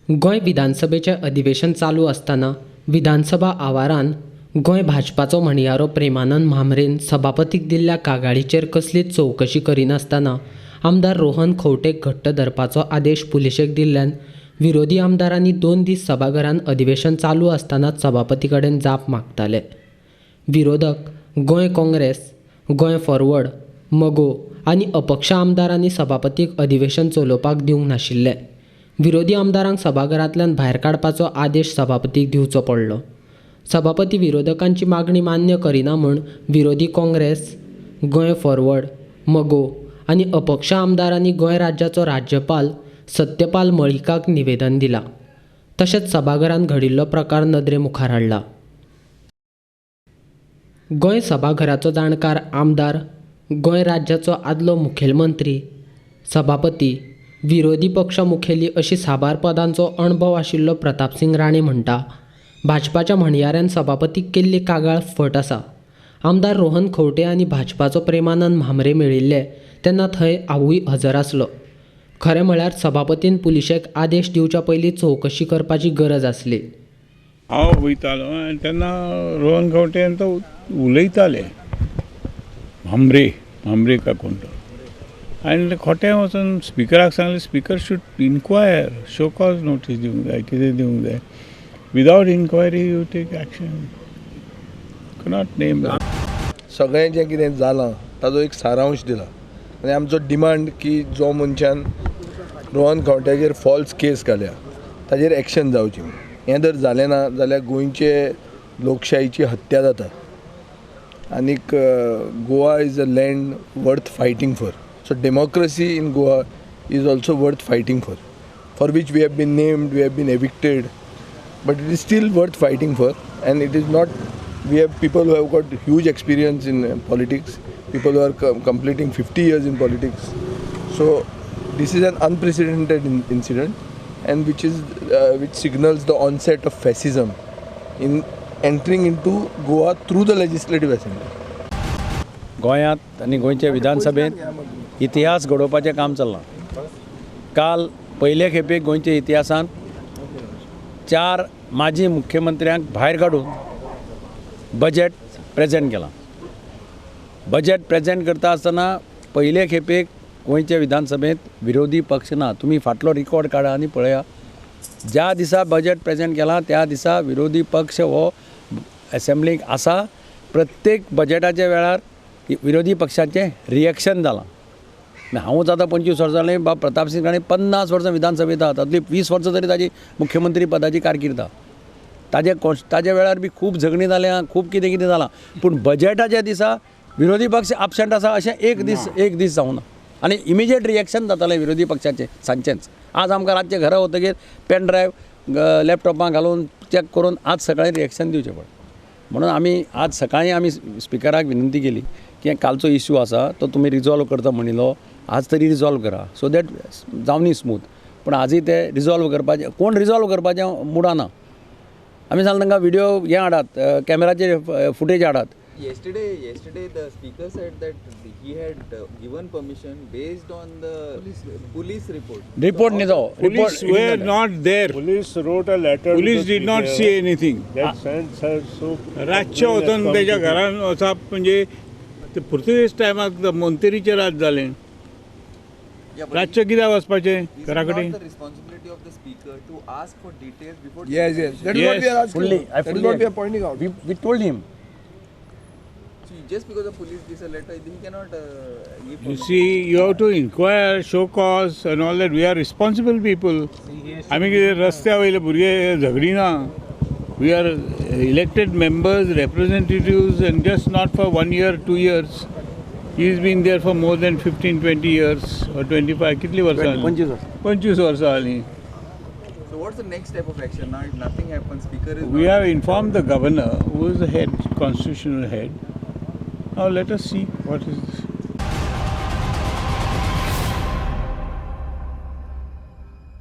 गोंय विधानसभेचें अधिवेशन चालू आसतना विधानसभा आवारान गोंय भाजपाचो म्हणयारो प्रेमानंद म्हांबरेन सभापतीक दिल्ल्या कागाळीचेर कसलीच चवकशी करिनासतना आमदार रोहन खंवटेक घट्ट धरपाचो आदेश पुलिशेक दिल्ल्यान विरोधी आमदारांनी 2 दीस सभाघरांत अधिवेशन चालू आसतनाच सभापती कडेन जाप मागताले. विरोधक गोंय काँग्रेस, गोंय फॉरवर्ड, मगो आनी अपक्ष आमदारांनी सभापतीक अधिवेशन चलोवपाक दिवंक नाशिल्लें. विरोधी आमदारांक सभाघरांतल्यान भायर काडपाचो आदेश सभापतीक दिवचो पडलो. सभापती विरोधकांची मागणी मान्य करिना म्हूण विरोधी काँग्रेस, गोंय फॉरवर्ड, मगो आनी अपक्ष आमदारांनी गोंय राज्याचो राज्यपाल सत्यपाल मलिकाक निवेदन दिलां. तशेंच सभाघरांत घडिल्लो प्रकार नदरे मुखार हाडला. गोंय सभाघराचो जाणकार आमदार, गोंय राज्याचो आदलो मुखेलमंत्री, सभापती, विरोधी पक्ष मुखेली अशी साबार पदांचो अणभव आशिल्लो प्रतापसिंग राणे म्हणटा, भाजपाच्या म्हणयाऱ्यान सभापतीक केल्ली कागाळ फट आसा. आमदार रोहन खंवटे आनी भाजपाचो प्रेमानंद म्हांबरे मेळिल्ले तेन्ना थंय हांवूय हजर आसलो. खरें म्हळ्यार सभापतीन पुलिशेक आदेश दिवच्या पयलीं चवकशी करपाची गरज आसली. हांव वयतालो आनी तेन्ना रोहन खंवटे तो उलयताले, म्हांबरे म्हांबरे काय कोण तो, आनी खोटे वचून स्पिकराक सांगलें, speaker should inquire, show cause notice दिवंक जाय, कितें दिवंक जाय. Without inquiry you take action, cannot name. सगळें जें कितें जालां ताजो एक सारांश दिला आनी आमचो डिमांड की जो मनशान रोहन खंवट्याचेर फॉल्स केस घाल्या ताजेर एक्शन जावची. हें जर जालें ना जाल्यार गोंयचे लोकशाहीची हत्या जाता आनीक Goa is a land worth fighting for. So democracy in Goa is also worth fighting for which we have been named, we have been evicted, but it is still worth fighting for. And it is not, we have people who have got huge experience in politics, people who are completing 50 years in politics. So this is an unprecedented incident, and which is which signals the onset of fascism in entering into Goa through the legislative assembly. गोंयांत आनी गोंयच्या विधानसभेंत इतिहास घडोवपाचें काम चल्लां. काल पयले खेपे गोंयच्या इतिहासांत 4 माजी मुख्यमंत्र्यांक भायर काडून बजेट प्रेजेंट केलां. बजेट प्रेजेंट करता आसतना पयले खेपेक गोंयच्या विधानसभेंत विरोधी पक्ष ना. तुमी फाटलो रिकॉर्ड काडा आनी पळया, ज्या दिसा बजेट प्रेजेंट केलां त्या दिसा विरोधी पक्ष हो एसेंब्लीक आसा. प्रत्येक बजेटाच्या वेळार विरोधी पक्षाचें रिएक्शन जालां. हांवूच आतां 25 वर्सां जालीं, बाब प्रतापसिंग राणे 50 वर्सां विधानसभेंत आहा, तातूंतलीं 20 वर्सां तरी ताजी मुख्यमंत्री पदाची कारकीर्द आहा. ताजे वेळार बी खूब झगडीं जाल्या, खूब कितें कितें जालां, पूण बजेटाच्या दिसा विरोधी पक्ष एबसेंट आसा अशें एक दीस जावना आनी इमिजिएट रिएक्शन जातालें विरोधी पक्षाचें सांजचेंच. आज आमकां रातचें घरा वतकीर पेन ड्रायव्ह लॅपटॉपां घालून चॅक करून आज सकाळीं रिएक्शन दिवचें पडलें. म्हणून आमी आज सकाळीं आमी स्पिकराक विनंती केली की कालचो इश्यू आसा तो तुमी रिजॉल्व करता म्हणिल्लो, आज तरी रिजॉल्व करा सो that जावनी स्मूथ. पूण आजूय ते रिजॉल्व करपाचें, कोण रिजॉल्व करपाचें मुडा ना. आमी सांगलें तांकां व्हिडियो हें हाडात, कॅमेराचेर footage हाडात. Yesterday the speaker said that he had given permission based on the police report. Report न्ही तो. Police were not there. Police wrote a letter. Police did not see anything. That sense has so. रातचें वचून तेच्या घरान वचप म्हणजे ते पुर्तुगेज टायमाक मोंतेरीचें रात जालें. रातचें कित्याक वचपाचें घरा कडेन? Responsibility of the speaker to ask for details before. Yes, yes. That is what we are asking. That is what we are pointing out. We told him. Just because the police gives a letter, he cannot give. You see, you have to inquire, show cause and all that. We are responsible people. आमी कितें रस्त्या वयले भुरगे झगडी ना. We are elected members, representatives, and just not for 1 year, 2 years. He has been there for more than 15, 20 years or 25. कितली वर्सां? 25 वर्सां जालीं. So what's the next step of action now? If nothing happens, speaker is. We have informed the governor, who is the head, constitutional head. Now let us see what is